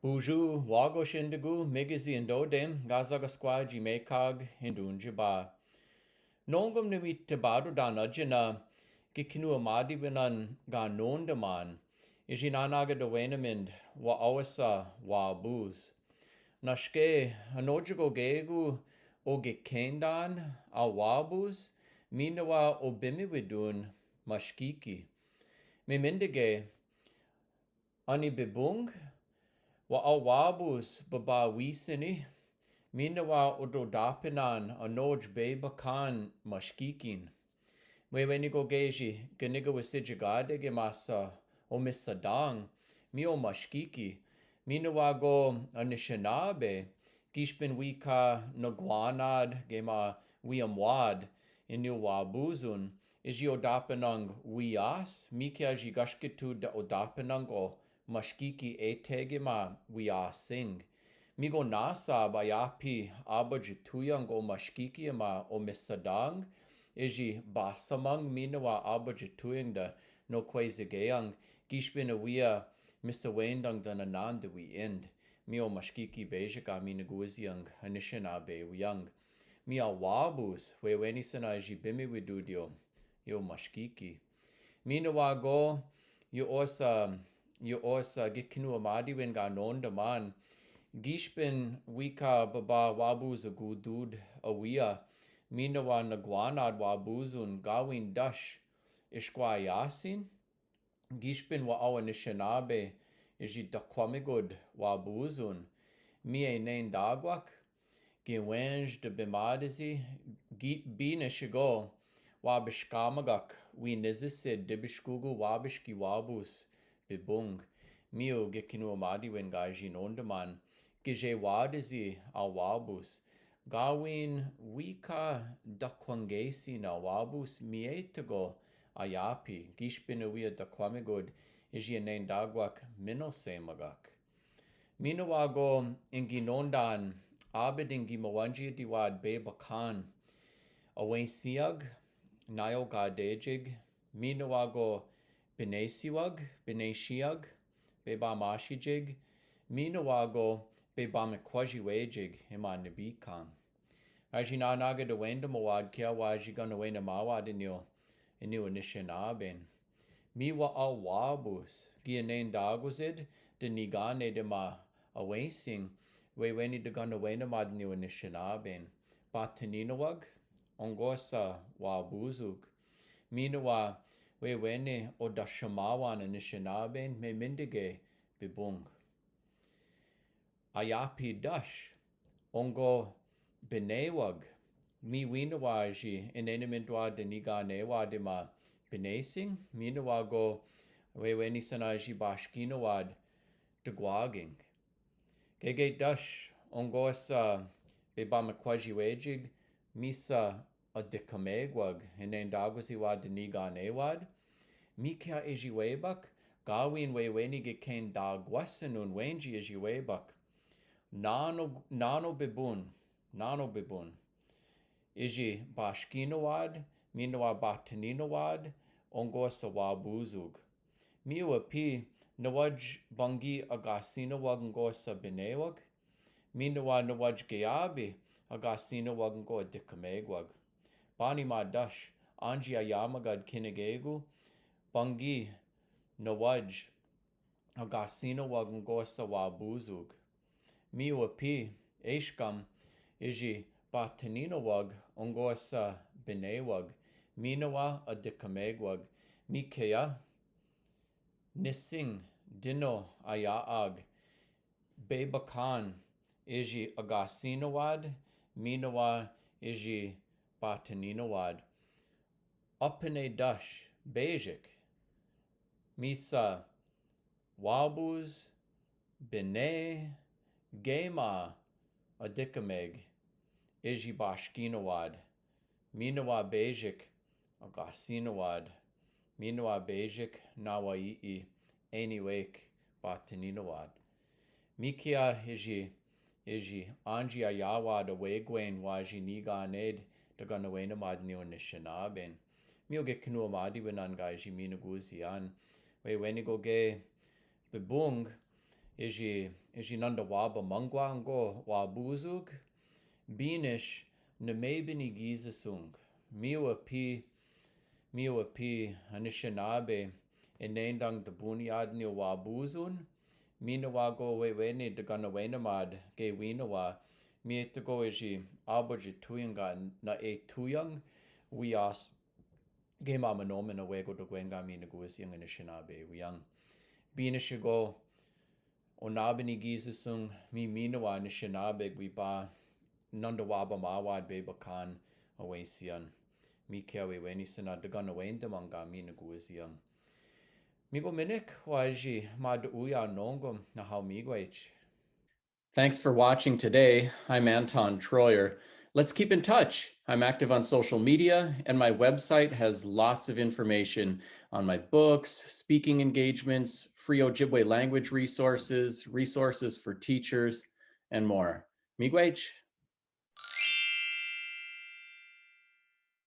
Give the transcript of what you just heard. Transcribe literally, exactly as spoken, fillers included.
Bonjour, wako shendago, megezi endodem, gazageskwa ji mekag, endonjeba. Nongo mniwi tebado dana jina, gikinu amadi winan ga nondaman, iji nanaga dawenamend, wa awasa, wa buz. Nashke, anojago gegu, o gikendan, a wabuz, minawa o bimiwidun, mashkiki. Memendige, ani bibung, wa a wabuz baba wisini, minawa o dodapinan anoj bebakan mashkikin. Mweweni gogeji, ganiga wisijigade ge masa, o misadang, mi o mashkiki, minawa go Anishinaabe, gishpin wika nagwanad ge ma wiamwad, inu wabuzun, iji o dapanang wias, mikia ji gashkitu da o dapanang go, mashkiki e tege ma wiasing. Migo nasa ba yapi aba jituyang go mashkiki ma o misadang, iji basamang minawa aba jituyang da no kwezigeyang, gishpin awia misawendang da nananda wind. Mi o mashkiki bejika mi naguziang, Anishinaabe wiang. Mi a wabuz, weweni sana iji bimiwidudio, yo mashkiki. Minawa go, yo osa, yo osa gikinu amadi wen ga nondaman, gishpin wika baba wabuz agudud awia, minawa nagwanad wabuzun gawin dash, ishkwa yasin, gishpin wa awa Anishinaabe, iji dakwamigod wabuzun, mi e nendagwak, giwenj da bimadizi, gi binishigo, wabishkamagak, wi nizisi dibishkugu wabishki wabuz, bibung. Mi o gikinu amadi wen gaji nondaman, gije wadizi a wabuz. Gawin wika dakwangesi na wabuz mi e tago a yapi, gishpin awia dakwamigod, iji nendagwak minosemagak. Minawa go ingi nondan, abadingi mawanji diwad bebakan. Awensiag, nayo gadejig, minawa go binesiwag, binesiag, bebamashijig, minawa go bebamikwajiwejig, ima nibikan. Aji nanaga dawenda mawad kia waji ganawenamawad inu, inu Anishinaaben. Mi wa a wabuz, gi nendagwazid, da nigane dema awensing, weweni da ganawenamad inu Anishinaaben. Bataninawag, ongosa wabuzug. Minawa, weweni o dashamawan Anishinaaben, memendige bibung. A yapi dash, ongo binewag, mi winawa ji, inenamindwa da niganewad ima binesing, minawa go, weweni sana ji bashkinawad, dagwaging. Gege dash, ongosa bebamikwajiwejig, misa adikamegwag, inendagwaziwad da niganewad. Mikia iji webak, gawin weweni gikendagwasanun wenji iji webak. Nano, nano bibun, nano bibun. Iji bashkinawad, minawa bataninawad, ongosa wabuzug. Mi wa pi, nawaj bangi agasinawag ongosa binewag, minawa nawaj gayabi, agasinawag ongo adikamegwag. Bani ma dash, anji a yamagad kinigegu, bangi, nawaj, agasinawag ongosa wabuzug. Mi wa pi, eshkam, iji bataninawag ongosa binewag, minawa adikamegwag. Mikia, nising, dino, ayaag, bebakan, iji agasinawad, minawa, iji bataninawad. Apane dash, bejik, misa, wabuz, bine, gema, adikameg, iji bashkinawad. Minawa bejik, agasinawad. Minawa bejik, nawa ii, eniwek, bataninawad. Mikia iji, iji, anji ayawad awegwen waji niganed, da ganawenamad inu Anishinaaben. Mi o gikinu amadi winan gaji mi naguzian. Weweni goge, bibung, Iji, iji nanda wa bamangwa ngo wa buzug, binish na me bini gizasung. Miwa pi, miwa pi, Anishinabe, inendang da buni adni wa buzun, mi na wa go weweni da gana wenamad, ge wina wa, mi ita go iji, abo ji tuyang ga na e tuyang, wi as, ge ma manomen a wego da gwenga mi na guwis yang Anishinabe, wi yang. Binish go, O na bini gizasung mi minawa Anishinabe gwi ba nanda wa bamawad be bakan a wesian. Mi kewe weni sana dagan a wenda manga mi na guwis yang. Mi go minik wa iji ma da uya nongo na hau mi gwech. Thanks for watching today. I'm Anton Troyer. Let's keep in touch. I'm active on social media, and my website has lots of information on my books, speaking engagements, free Ojibwe language resources, resources for teachers, and more. Miigwech.